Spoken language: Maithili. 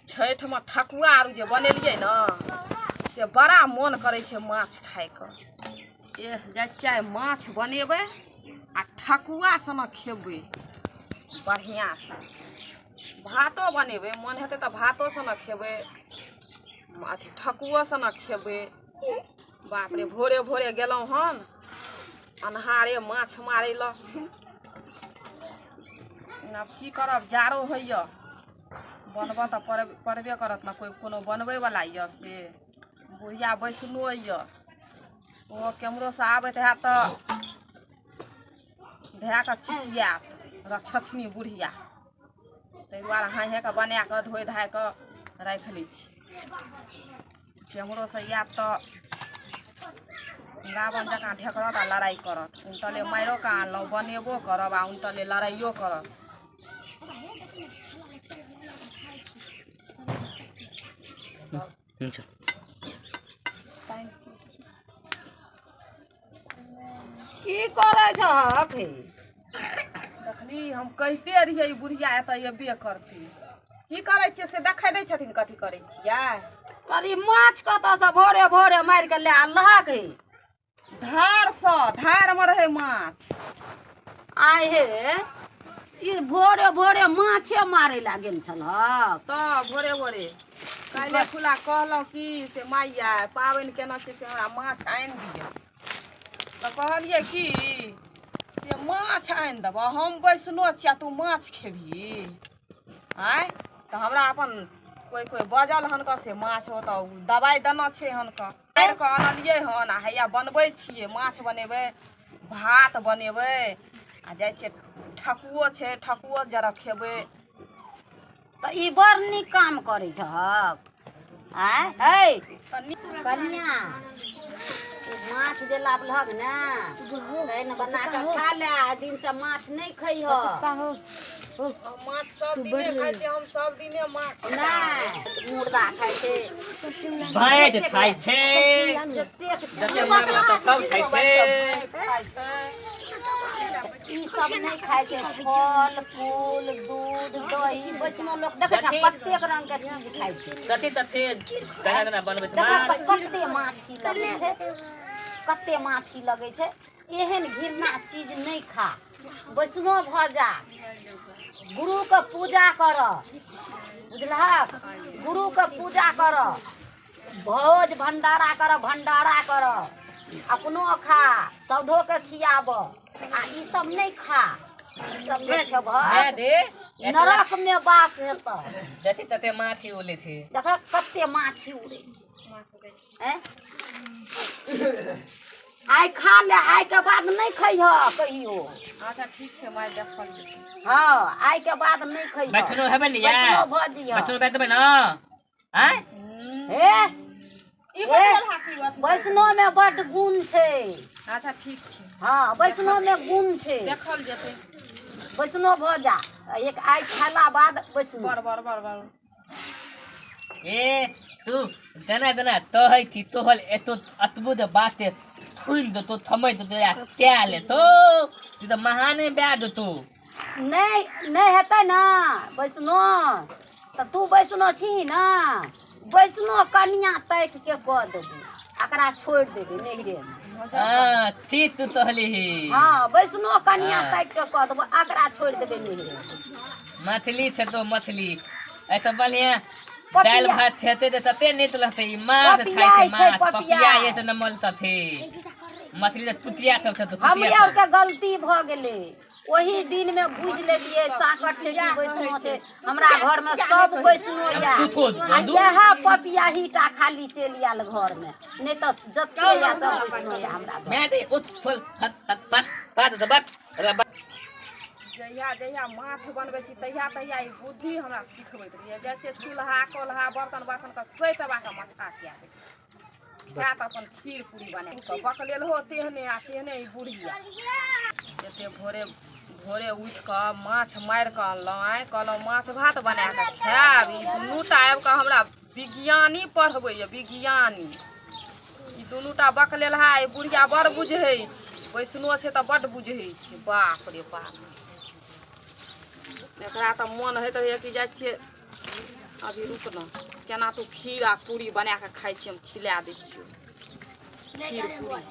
छठिमे ठकुआ आर जे बनेलियै ने से बड़ा मोन करै छै माछ खाइके। एह जाइ छियै माछ बनेबै आ ठकुआ सनक खेबै बढ़िआँसँ। भातो बनेबै, मोन हेतै तऽ भातो सनक खेबै, अथी ठकुओ सनक खेबै। बाप रे, भोरे भोरे गेलहुँ हन अन्हारे माछ मारै लए। आब की करब, जाड़ो होइए, बनबऽ तऽ पड़बे करत ने। कोइ कोनो बनबैवला यऽ से बुढ़िया बैसलो यऽ, ओहो केम्हरोसँ आबैत हैत तऽ धए कऽ चिचियात रक्षछनी बुढ़िया। ताहि दुआरे हाँइ हाँइ कऽ बना कऽ धोइ धाइ कऽ राखि लै छी। केम्हरोसँ आयत तऽ रावण जकाँ ढेकरत आ लड़ाइ करत। उनटले मारिओ कऽ आनलहुँ, बनेबो करब आ उनटले लड़ाइयो करब। हुन्छ। की करै छहक हे? देखली, हम कहिते रहियै ई बुढ़िया एतऽ एबे करतै। की करै छियै से देखै नहि छथिन, कथी करै छियै? अरे माछ कतऽसँ भोरे भोरे मारि कऽ लए आनलहक हे? धारसँ, धारमे रहै माछ। आइ हे, ई भोरे भोरे माछे मारै लए गेल छलहक? तऽ भोरे भोरे काल्हि खुला कहलहुँ कि से माइया पाबनि केना छै से हमरा माछ आनि दिअ। तऽ कहलियै कि से माछ आनि देबह, हम बैसनो छी आ तू माछ खेबही? आँय, तऽ हमरा अपन कोइ कोइ बजल हन कऽ से माछ ओतऽ दबाइ देना छै हन कऽ। मारि कऽ आनलियै हन आ हैया बनबै छियै। माछ बनेबै, भात बनेबै आ जाइ छियै ठकुओ छै, ठकुओ जरा खेबै। तऽ ई बड़ नीक काम करै छहक। आँय है कनिया, ई माछ जे लाबलहक ने तै ने बना कऽ खा ले। आइ दिनसँ माछ नहि खैह। माछ सब दिने खाइ छियै हम, सब दिने माछ। नहि, मुर्दा खाइ छै, भैंस खाइ छै, जतेक जते मारला तऽ सब खाइ छै। खाइ छै। ई सब नहि खाइ छै। फल फूल दूध दही वैष्णो लोक देखै छ कतेक रंग के चीज खाइ छै। तते तते दाना दाना बनबै छै। देख माछ कते माछी लगै छै, कते माछी लगै छै। एहन घृणा चीज नहि खा, वैष्णो भऽ जा, गुरुके पूजा कर, बुझलहक? गुरुके पूजा कर, भोज भंडारा कर, भंडारा कर, अपनो खा, सौधोके खियाब आ ई सब नहि खा। ई सब नहि खेबह, दे नरक में वास हेतऽ। जते तते माछी उलै छै। देख कते माछी उड़ै छै। ऐं? आइ खा ले, आइ के बाद नहि खैह कहियो। अच्छा ठीक छै माय, देखल जेतै। हँ, आइ के बाद नहि खैह। बैठनो हेबै ने या वैष्णो भऽ जइह। बैठनो बैठ देबै ने आँय? हे ई बचल हा की अथी? वैष्णो में बड गुण छै। अच्छा ठीक छै। हँ, वैष्णो में गुण छै, देखल जेतै। वैष्णो भऽ जा, एक आइ खेला बाद वैष्णो। बड़ बड़ बड़ बड़। ए तू देना देना तोहै छी तोहल एतो अतबो जे बात थुनि देतो, थमै देतो या कए लेतो, तू तऽ महाने बए देतो। नहि नहि हेतै ने वैष्णो तऽ तू वैष्णो छी ने, वैष्णो कनिया ताकि के कऽ देबू, एकरा छोड़ि देबै नैहरेमे। हँ ठीक, तू तोहली ही। हँ, वैष्णो कनिया हँ। ताकि के कऽ देबो, एकरा छोड़ि देबै नैहरेमे। मछली छै तो मछली ए तऽ बढ़िया पपिया। दालि भात खेतै तऽ तते नीक लगतै। ई माछ खाइ छै। पपियाइ छै, माछ पपियाइ। पपिया ये तऽ नमल तथे मछली तऽ चुतिया सब छै तऽ हमरे चुतिया आरके गलती भऽ गेलै, ओहि दिनमे बुझि लेलियै साकट छै कि वैष्णो छै। हमरा घरमे सब वैष्णो यऽ आ इएह पपियाही टा खाली चलि आयल घरमे, नहि तऽ जते यऽ सब वैष्णो यऽ हमरा घरमे। मैं दे उठ फुल हत हत but but the but but. जहिया जहिया माछ बनबै छी तहिया तहिया ई बुद्धि हमरा सिखबैत रहैए। जाइ छियै चूल्हा कोल्हा बर्तन बासन के सैटबा के मछा कए दै खायत, अपन खीर पूरी बना कऽ बकलेलहो तेहने आ तेहने ई बुढ़िया। एते भोरे भोरे उठि कऽ माछ मारि कऽ अनलहुँ, आइ कहलहुँ माछ भात बना कऽ खायब। ई दुनू टा आबि कऽ हमरा विज्ञानी पढ़बैए, विज्ञानी। ई दुनू टा बकलेलहा ई बुढ़िया बड़ बुझै छै, वैष्णो छै तऽ बड्ड बुझै छै। बाप रे बाप, एकरा तऽ मोन होइत रहैए कि जाइ छियै अभी रुक न, केना तू खीर आ पूरी बना कऽ खाइ छी, हम खिला दै छियौ खीर पूरी।